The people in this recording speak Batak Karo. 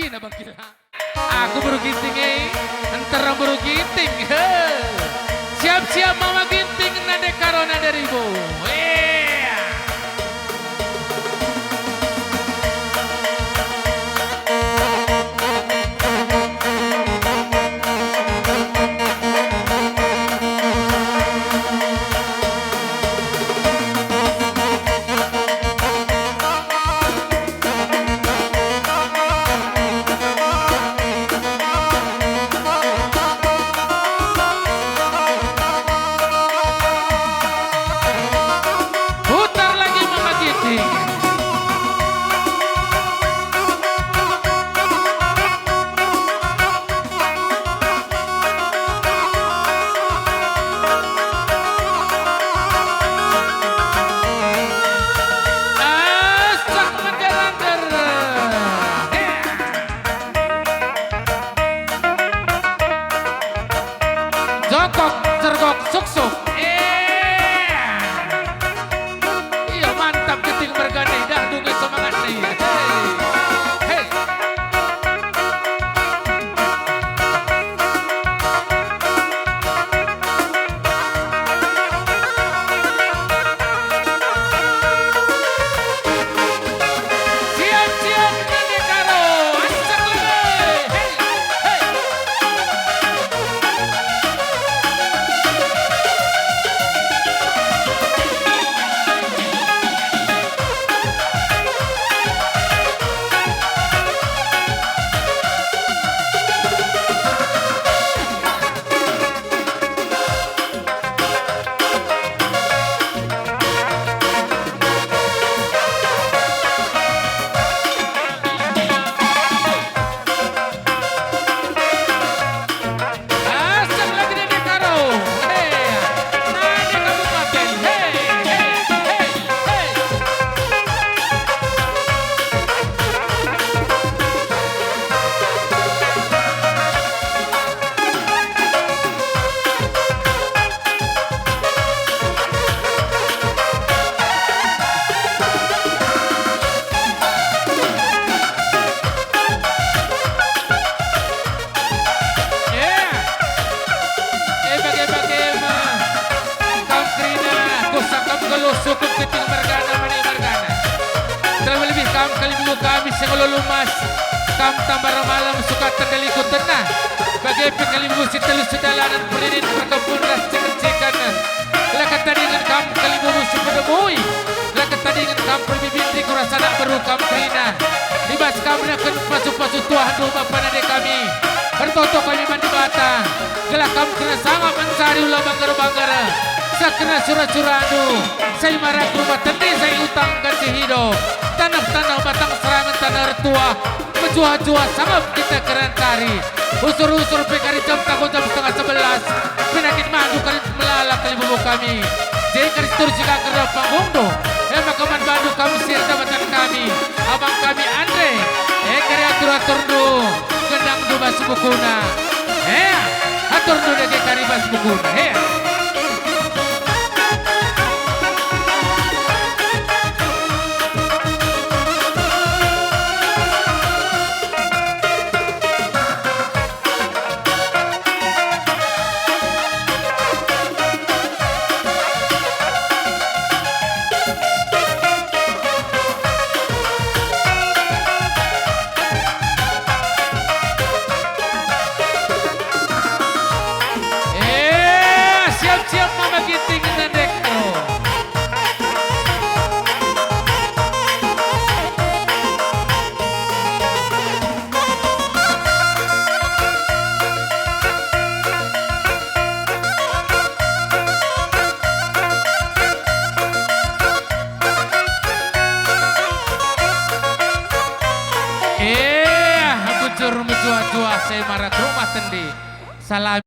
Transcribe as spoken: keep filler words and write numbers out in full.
Aku beru Ginting, eh. Nterem beru Ginting. He. Siap-siap Mama Ginting nande Karo nande Ribo. Iya. Putar lagi Mama Ginting. Asak meger-meger. Jokok, jergok, suksuk. Eh. Iya, mantap Ginting mergane, dah dungi semangat nih. Hei. Hei. Siap-siap nande Karo, ancak lebe. Hei, hei. Asam lagi nande Karo. Hei, nande Kabupaten. Hei, hei, hei, hei. Eh, eh, bage-bage me. Kam kerina, kusa kam geluh sukup Ginting mergana, mani mergana. Terlebih-lebih kam kalimbubu kami si ngulu lumas, kam Tambar Malem, Sukaten, Daliku Tengah. Bage pe kalimbubu si telu sedalanen, Perinin, Perkebun, ras Ciken-ciken. La ketadingen kam kalimbubu si pedemui, la ketadingen kam perbibin, rikut ras anak beru kam kerina. I bas kam neken pasu-pasu tuahndu bapa nande kami. Ertoto kami man Dibata, gelah kam kerina sangap mencari ula bangger-bangger. Seh kerina sura-surandu, sai marak rumah tende, sai utang ganti hidup. Taneh-taneh batang serangen, taneh ertuah. Mejuah-juah sangap kita kerentari. Usur-usur pe kari jam taku jam setengah sebelas. Penakit mandu kari melala kalimbubu kami. Je kari situr jika kerna panggungndu. E maka man bandu kami si erjabatan kami. Abang kami Andre. E kari atur-aturndu. Gendangndu bas bukuna. E, aturndu dage kari bas bukuna. E. Eh, siap-siap Mama Ginting nande Karo. Eh, bujur mejuah-juah, sai marak rumah tende. Salam.